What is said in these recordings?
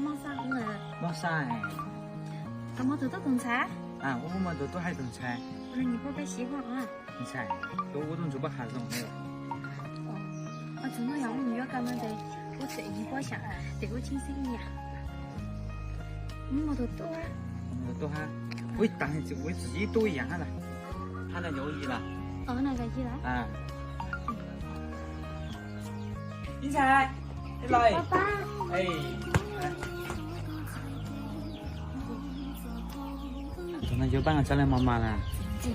Mob xab, mob xab. Koj mob tus tub tus ntxhais? Ua mob tus tub hais tus ntxhais. Ntxhais, koj ua tus ntxhais poj hav zoov. Ua txog no yog ua mus yuav koj no ces ua txawm yig poj xyam tes ua tsheb xib ib yam. Mob tus tub, tus tub hab, ua ib tag ua txawm yig tub ib yam hab las. Hab no yog ua yig las? Ib ntxhais, ib los. Thaum no yuav paab txhaj le mos mas las? Tsis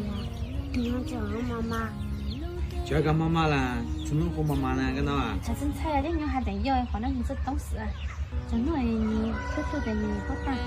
koj mos mas las, txhua nub kuj mos mas na koj no. Txhaj txhaj yog nyob hab tes yog qhov no yog txhua toob xwm, txhua nub nws xub xub tes nws pob tag.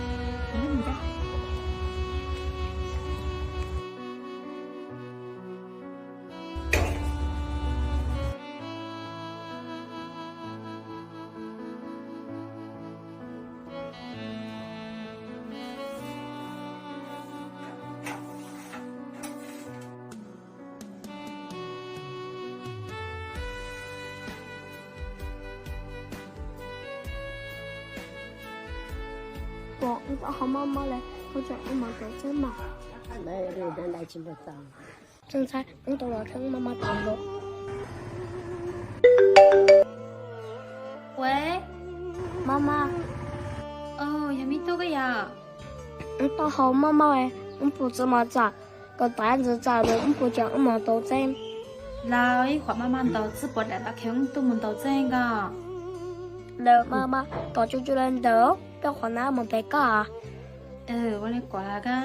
Pom wb tau hau mob mob le, wb tseem ua mov tau tseeb mas. Tsis ntxhais, wb tau los tseeb mob mob tau nkaus. Ua, mob mob. Yog me tub koj yog? Wb tau hau mob mob, wb puas txwv mov txam, kom tas ntxwv txam tes wb puas tseem ua mov tau tseeb? Los ib qhuam maj maj ntaus txwb puas dam los kheev wb tuaj mus ntaus tseeb ko. Lawm maj maj, kom tsuj tsuj le ntawd, koj qhuav nab mus pem koj. Ua li kuv hais koj.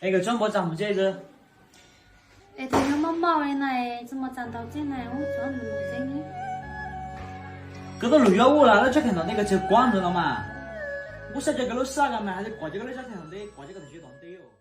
Es koj txhob npau txog mus tsev. Es tus nyob mob mob li no, txhob npau txog ntaus tseeb na, ub txhob mus tseeb. Koj tuaj lus yuav ub los lub tsheb kheem ntawm ntej koj tsis kuav ntawd los mas. Kuv saib cov koj lub sab ko mas, hais tias kuav cov koj lub sab kheem ntawm ntej, kuav cov koj tus tsis tom ntej.